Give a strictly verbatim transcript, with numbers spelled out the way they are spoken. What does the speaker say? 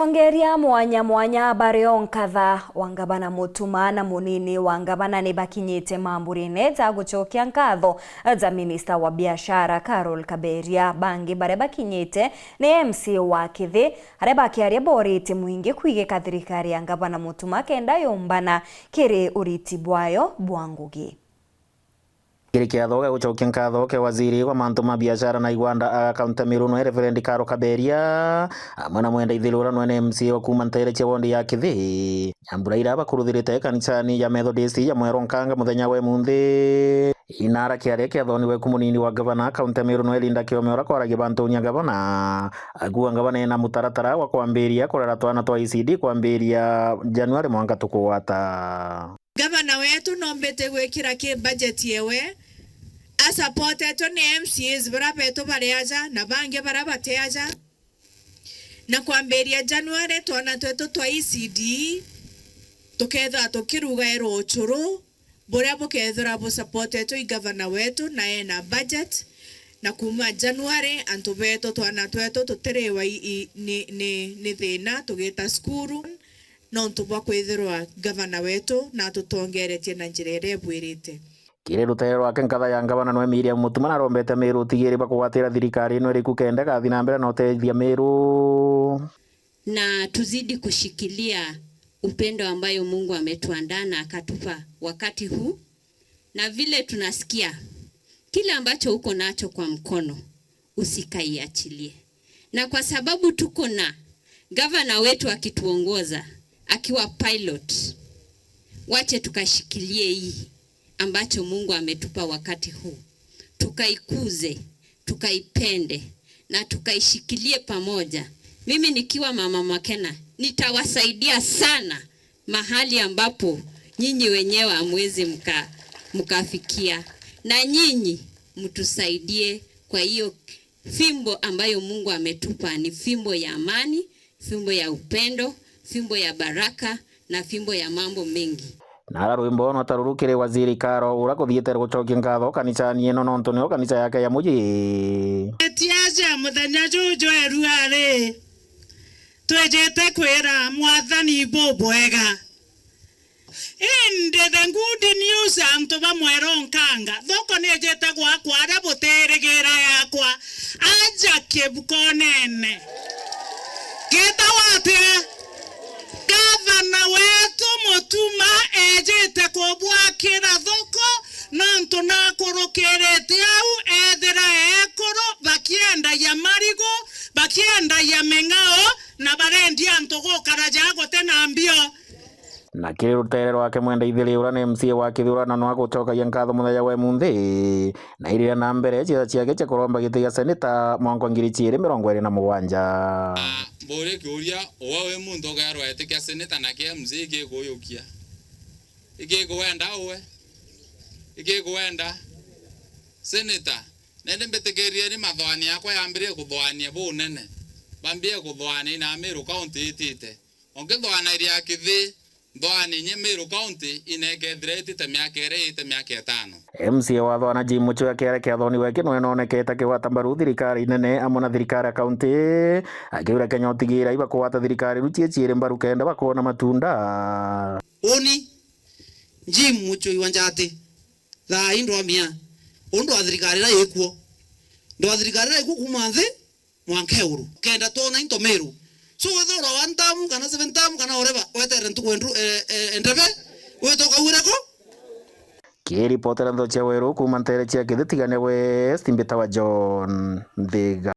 Atongeria mwanya mwanya bari o nkatha wa ngavana Mutuma na munini wa ngavana ni bakinyite mamburine ja gucokia nkatho ja minista wa biashara Carol Kaberia. Bangi baria bakinyite ni M C A wa Kithi, aria bakiaria boritie mwingi kwigika thirikari ya ngavana Mutuma kenda yumbana kiri uriti bwayo bwa ngugi. Kiri kiatho gia gucokia nkatho kia waziri wa mantu ma biashara na igwanda aga kaunti ya Meru nwe Reverend Carol Kaberia, amwe na mwenda ithiru uria nwe ni M C A wa kuuma ntere cia wondi ya Kithi, nyambura ira bakuruthirite kanisani ya Methodist ya Mwero Nkanga muthenya wa imunthi. Inara kiaria kiathoni gweku munini wa gavana kaunti ya Meru nwe Linda Kiome uria kwaragia bantuni ya gavana, akuuga ngavana ena mutaratara wa kwambiria kurera twana twa E C D kwambiria Januari mwanka tukugwata. Gavana wetu noombite gwikira ki budget yewe, a supportetwe ni M C As baria betu bari aja na bangi baria bati aja, na kwambiria January twana twetu twa E C D tukethirwa tukirugairwa uchuru buria bukethirwa bu supportetwe i gavana wetu na ena budget, na kuuma January antu betu twana twetu tutiriwa i, i, ni, ni, ni thina tugita cukuru. Nontu bwa kwithirwa gavana wetu natutongeretie na njira iria ibwirite. Kiri rutere rwake, nkatha ya ngavana nwe Miriam Mutuma narombete Meru utigiri bwa kugwatira thirikari ino iriku kenda igathi na mbere na utethia Meru. Na tuzidi kushikilia upendo ambayo Mungu ametuandaa na akatupa wakati huu. Na vile tunasikia, kile ambacho uko nacho kwa mkono, usikaiachilie. Na kwa sababu tuko na gavana wetu akituongoza, akiwa pilot, wache tukashikilie hii ambacho Mungu ametupa wakati huu. Tukaikuze, tukaipende, na tukaishikilie pamoja. Mimi nikiwa Mama Makena, nitawasaidia sana mahali ambapo nyinyi wenyewe hamwezi mka-, mkafikia. Na nyinyi mtusaidie kwa hiyo fimbo ambayo Mungu ametupa, ni fimbo ya amani, fimbo ya upendo, fimbo ya baraka na fimbo ya mambo mengi. Nara rwimbo no ta ruru kiri Waziri Karo, uria kuthiite gucokia nkatho kanisani ino nontu nio kanisa yake ya muji. Etiaja muthenya juju erua ri, twijite kwira Mwathani bubwega. Indi the good news, antu ba Mwero Nkanga, thoko niijite gwakwa aria butirigira yakwa, aja kibukonene. Gitawa atia? Gavana wetu Mutuma ejite kubwakira thoko, nontu nakurukirite au ethira ekuru bakiendagia marigu, bakiendagia ming'ao, na barendia antu gukara ja guti na mbio. Na kiri rutere rwake, mwenda ithiri uria ni M C A wa Kithure na nwa gucokagia nkatho muthenya wa imunthi, na irira na mbere ciitha ciake cia kuromba giti gia seneta mwanka wa ngiri ciiri mirongo iri na mugwanja. Ah, mburi kiuria, uwe wi muntu ugaerwa iti kia seneta na kia M C A ikikuyukia? Ikikuwenda uwe? Ikikuwenda? Seneta, nende mbitikirieni mathoani yakwa yambirie kuthoania bunene. Bambie kuthoania na Meru County itite. Ukithoanairia Kithi, nthoani inye Meru County inekethire itite miaka iri, ite miaka itano. M C A wa Thwana Jim Muchui akiaria kiathoni gwe kinwe nonekete akigwata mbaru thirikari nene amwe na thirikari ya county, akiura Kenya utigira ibakugwata thirikari iru cie ciiri mbaru kenda bakwona matunda. Uni, Jim Muchui wa Njati, thaa ii ndwamia, undu wa thirikari iria ikuo, ndwa thirikari iria ikuo kuuma nthi, mwanka iguru. Kenda twona into Meru. So, wethirwa one term, kana seven term, kana whatever, wetere ntuku endru-, e, e, endebe, wite ukaugire ku? Kiripotera ntho cia Weru kuuma ntere cia Kithi Tigania West, mbitawa John Nthiga.